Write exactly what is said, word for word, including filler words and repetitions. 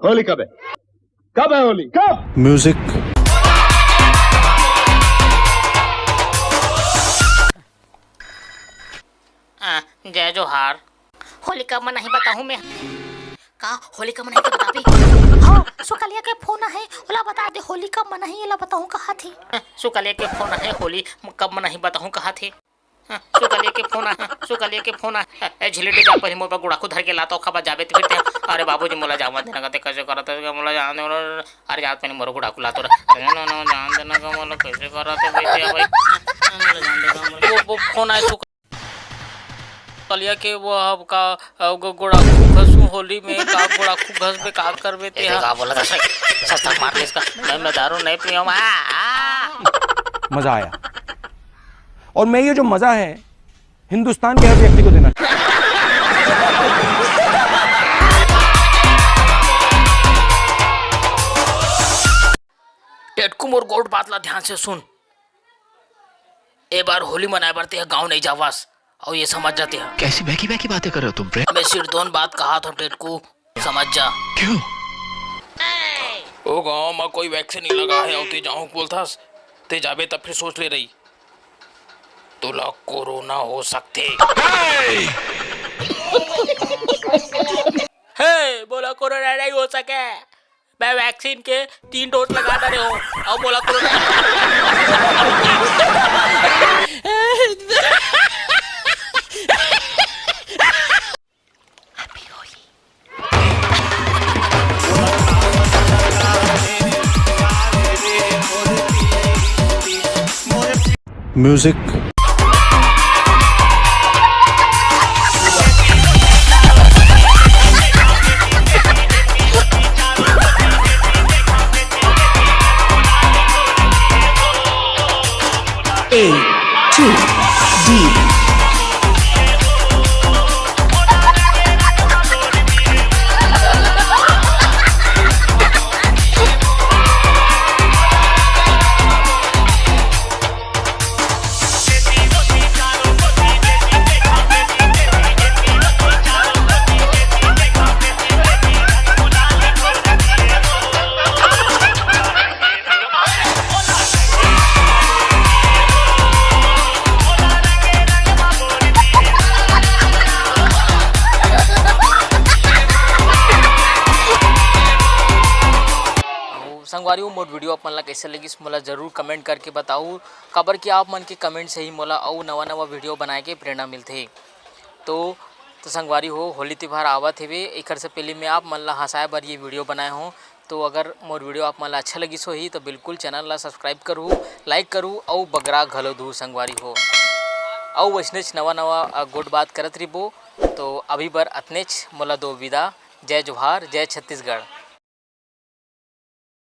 होली कब है? कब है होली? कब? Music। आ, जय जोहार। होली कब मनाही बताहूँ मैं। का होली कब मनाही तो बताबे? हाँ, सुकलिया के फोन आहे, ओला बता दे होली कब मनाही, एला बताहूँ कहाथे। हाँ, सुकलिया के फोन आहे, होली कब मनाही बताहूँ कहाथे। हाँ, सुकलिया के फोन आहे, सुकलिया के फोन आहे। ए झिल्ली दे जा पहिली मोर बर गुड़ाखू धर के लात हँव, ओखर बाद जाबे त फिर तें। अरे बाबूजी मोला जावा देना कथे, कइसे करत हे मोला जान दे। अरे जात पहिली मोर गुड़ाखू लात हँव रे। अरे ना, ना, जान देना का मोला कइसे करत हे भइया भाई। मोला जान दे का मोला। वो, वो फोन आहे सुक- कलिया के वो अब का, अ, गो-, गोड़ाखू घसू होली में का गोड़ाखू घसबे का करबे ते ए, हा? का बोला था? सस्ता मार ले इसका। मैं, मैं दारू नहीं पीऊँ। आ, आ। मजा आया। और मैं ये जो मजा है हिंदुस्तान के हर व्यक्ति को देना। टेटकू मोर गोठ बात ला ध्यान से सुन। ए बार होली मनाए बर तेहा गांव नइ जावस, अउ ये समझ जा तेहा। कैसी बहकी बहकी बातें कर रहे हो तुम, प्रेम? मैं सिरदोन बात कहा था टेटकू, समझ जा। क्यों? ओ गांव म कोई वैक्सीन नइ लगा हे, अउ ते जाहूं बोलथस, ते जाबे तब फिर सोच ले रही, तोला कोरोना हो सकथे। हे, मोला कोरोना नहीं हो सके। मैं वैक्सीन के तीन डोज लगा डारे हूँ, अब मोला corona. Music। A to D। संगवारी हो, मोर video आप मन ला कैसे लगिस, मोला जरूर comment करके बताऊ, काबर कि आप मन के comment से ही मोला अउ नवा-नवा video बनाए के प्रेरणा मिलथे। तो, तो संगवारी हो, होली तिहार आवत हेवे, एकर से पहले मैं आप मन ला हंसाए बर ये video बनाए हों। तो अगर मोर video आप मन ला अच्छा लगिस होही, तो बिल्कुल channel ला subscribe करू, like करू, अउ बगरा घलो दू संगवारी हो। अउ वैसनेच नवा-नवा, अ, गोठ बात करत रहिबो। तो अभी बर अतनेच, मोला दो विदा। जय जोहार, जय छत्तीसगढ़।